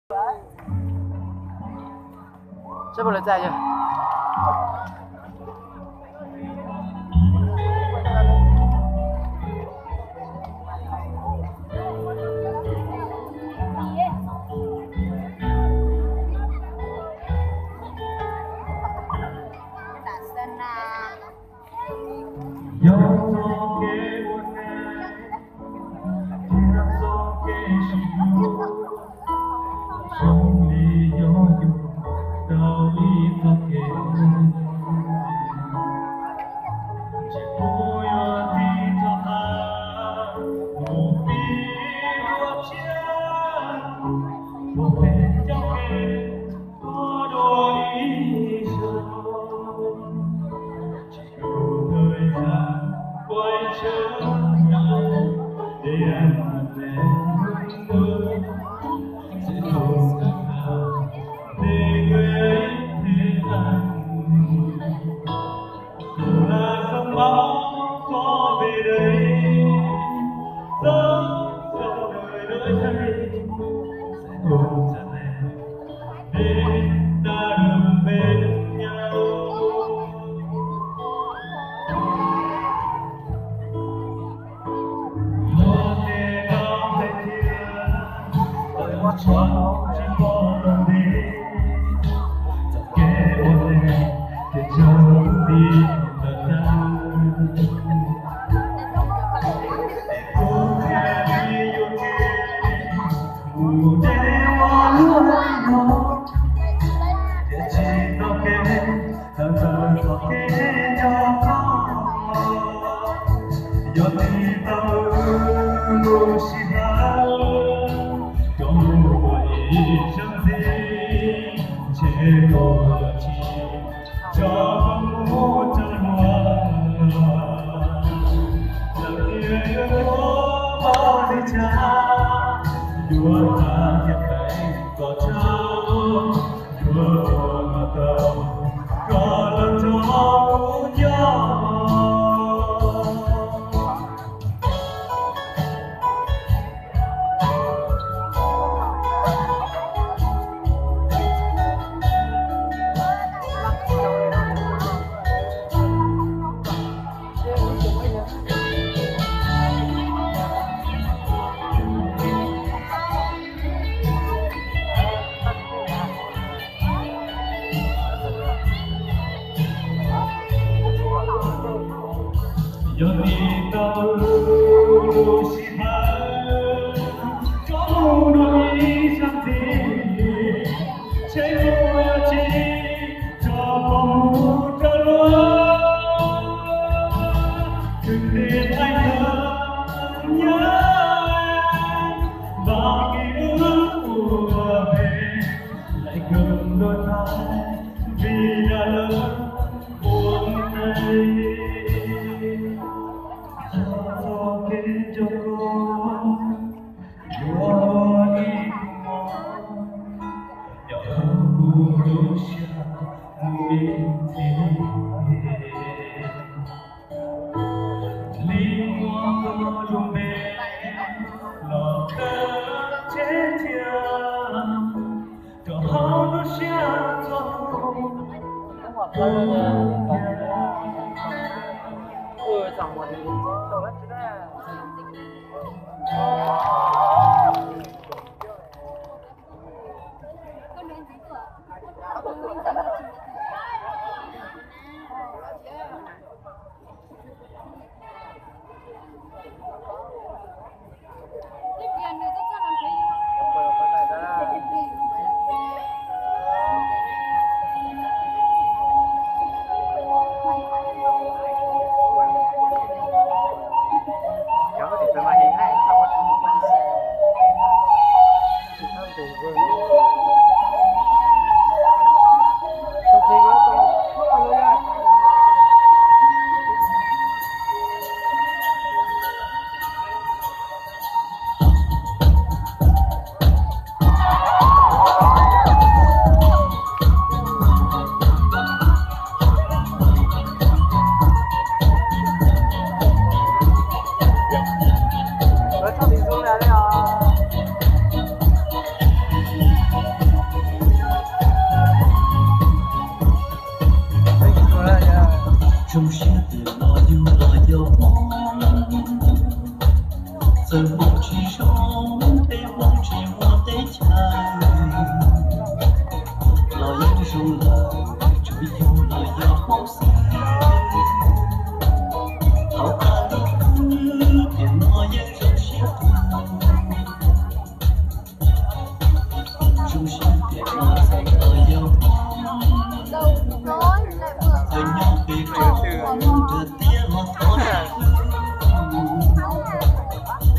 Seb puas lawv txais yog. Yog txoj kev ua neej thiab txoj kev sib hlub, zoo li yog yus tau ib txoj kev ua neej, tsis pub yuav tig rov qab mus pib dua tshiab, puas peb cov kev tuag dua ib zaug. Tus thiaj li yuav kev mus deb ua luaj li no, tiam sis tau kev tawm ntawm txoj kev nco qab. Yog tig tau lub sij hawm, coj mus ua ib zaug ntxiv, ntshe kuv yuav tsis tso koj mus rau luag. Lawv tias yuav cuag poj li cas, yuav tag tiam feem kom tsaug, yuav ua kom tau koj los nrog kuv nyob. Yog tig tau lub sij hawm, koj mus dua ib zaug ntxiv, ntshe kuv yuav tsis tso koj mus rau luag. Kwv tij hmov nyob, npaj kev ua phem, laim kawg ntuj tag vim yam lawv ua neej. Txoj kev nco koj yuav ua ib tug mov, nyob hauv kuv lub siab mus ib txhis. Li muaj koj lub npe los khaws tseg thiab, rau hauv lub siab txhua tus. Zoo siab tias no yug los yog Hmoob, txawm Hmoob tsis zoo, peb Hmoob tsis muaj teb chaws, los yeej zoo lawm, tsuas yug los yog Hmoob xwb. Thaum qab lub hwj tiam no yeej zoo siab, zoo siab tiam no txawm los yog Hmoob, txawm nyob pem roob nrad tiaj los thov sib hlub,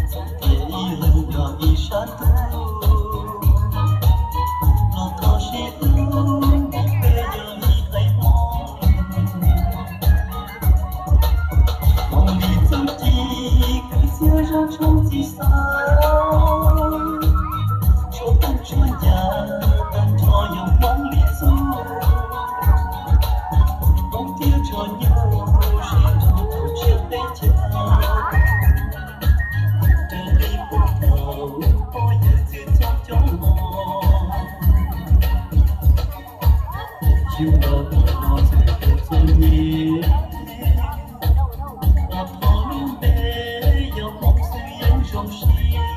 txawm tias ib leeg yog ib sab ntuj, los thov sib hlub vim peb yog ib haiv Hmoob. Hmoob li txuj ci kwv txhiaj zaj tshoob txij xav, tshuav tooj tshuav ncas tag nrho yog Hmoob li txuj. Hmoob thiab tsoom nyuj sib nrog rau tsiab teb chaws, raws li puag thaum pog yawm txwv txhob coj los. Yug los txog no txawm yog txom nyem, los thov lub npe yog Hmoob xwb yeej zoo siab.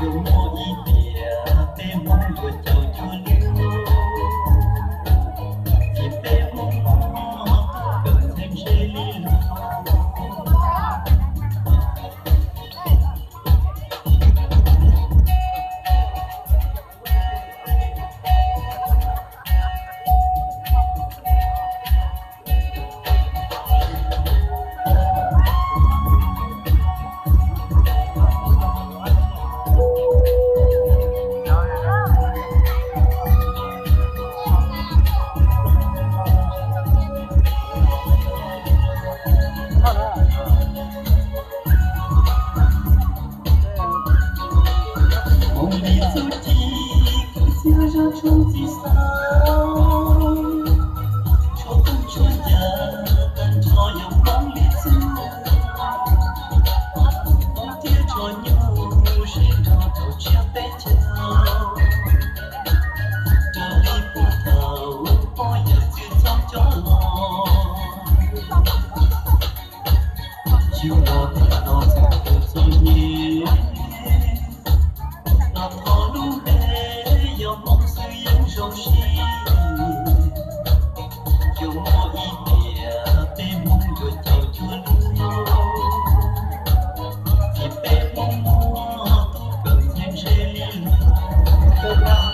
Yuav muaj ib tiam peb Hmoob yuav caum cuag luag, vim peb Hmoob muaj tub kawm ntxhais ntse li luag. Hmoob li txuj ci kwv txhiaj zaj tshoob txij xav, tshuav tooj tshuav ncas tag nrho yog Hmoob li txuj. Hmoob thiab tsoom nyuj sib nrog rau tsiab teb chaws, raws li puag thaum pog yawm txwv txhob coj los. Yug los txog no txawm yog txom nyem, los thov lub npe yog Hmoob xwb yeej zoo siab. Yuav muaj ib tiam peb Hmoob yuav caum cuag luag, vim peb Hmoob muaj tub kawm ntxhais ntse li luag.